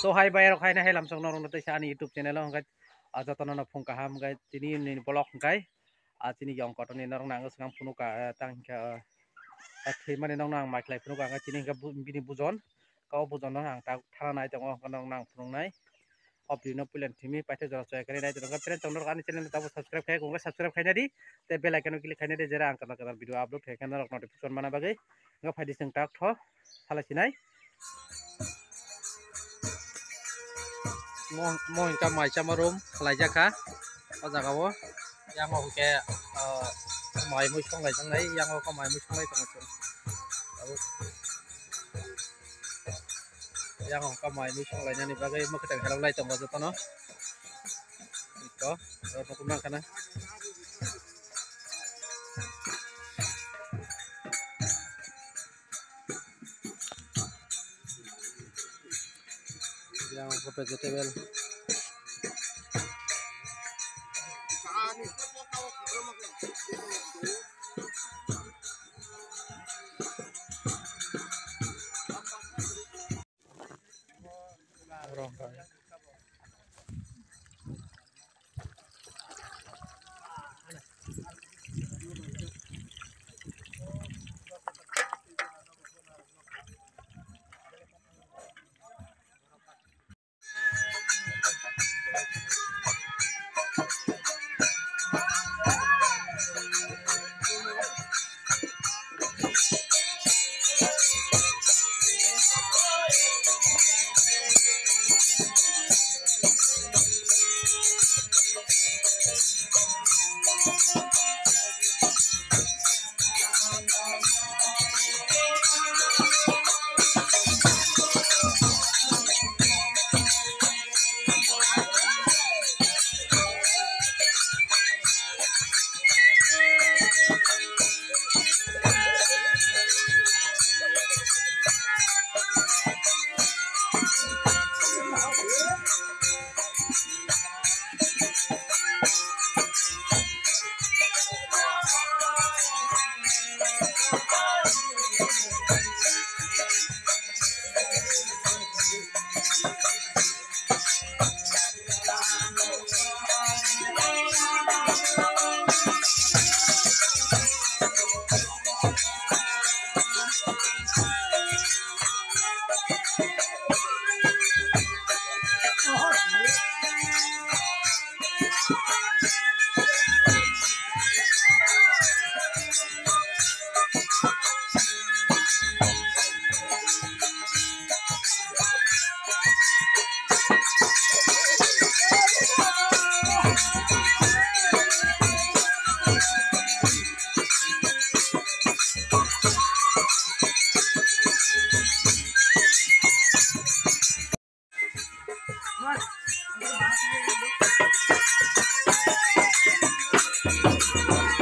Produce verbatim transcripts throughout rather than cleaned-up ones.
So hai bai rok hai na hai lamsok norok no teisa ani YouTube channel o hwnkhe, ah, jotono no phung kaham hwnkhe tini ni vlog hwnkhe, ah, chini yong kotor ni norok no ang swkang phunuk ka, ah, tang hwnkhe, ah, ah, thwi mani norok no ang mai khlai phunuk ka hwnkhe tini hwnkhe bu-, bini bujon, kok bujon no ang ta thana nai tongo hwnkhe norok no ang phunuk nai. O video no puila thimi paithago jora chaya khe nai tongo. Friend, chwng norok ani channel no tabuk subscribe khai, khe subscribe khai nai di. Tei bell icon o click khai nai di, jera ang kwtal kwtal video upload khai khe norok notification mana bagwi. Hwnkhe phai di chwng tak tho salai sinai. Mo, mo hwnkha mai chama room khlai jak kha o jaga o. Yang o hwnkhe, ah, mai mui song lai jak nai, yang o khe mai mui song lai tongo chwng. Tabuk. Yang hwnkha mai mui song lainani bagwi mwkhwtwng helok lai tongo jotono. Ito, oro nukhung nang khana. Yang hwnkha vegetable.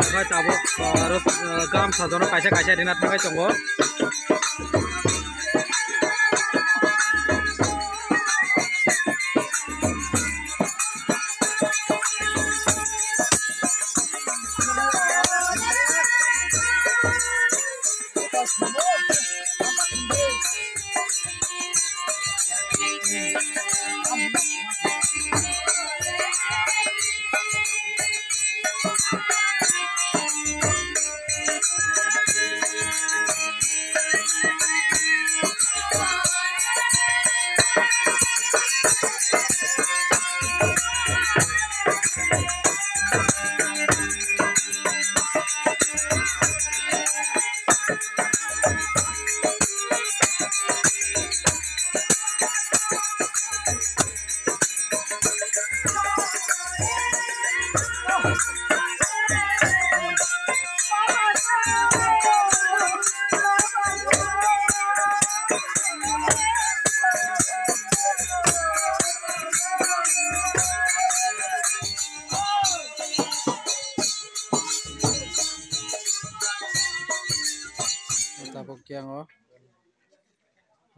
Omo tabuk, ah, aro, ah, gamsa jono kaisa kaisa rina thangwi tongo. Tabuk yang o.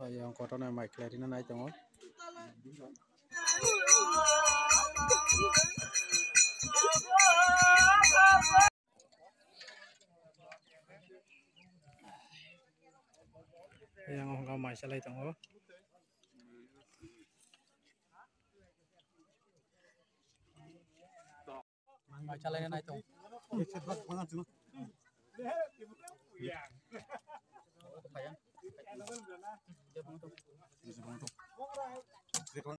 O yang kotor no mai khlai rina nai tongo. Yang o hwnka mai salai tongo. Chalai nai tong.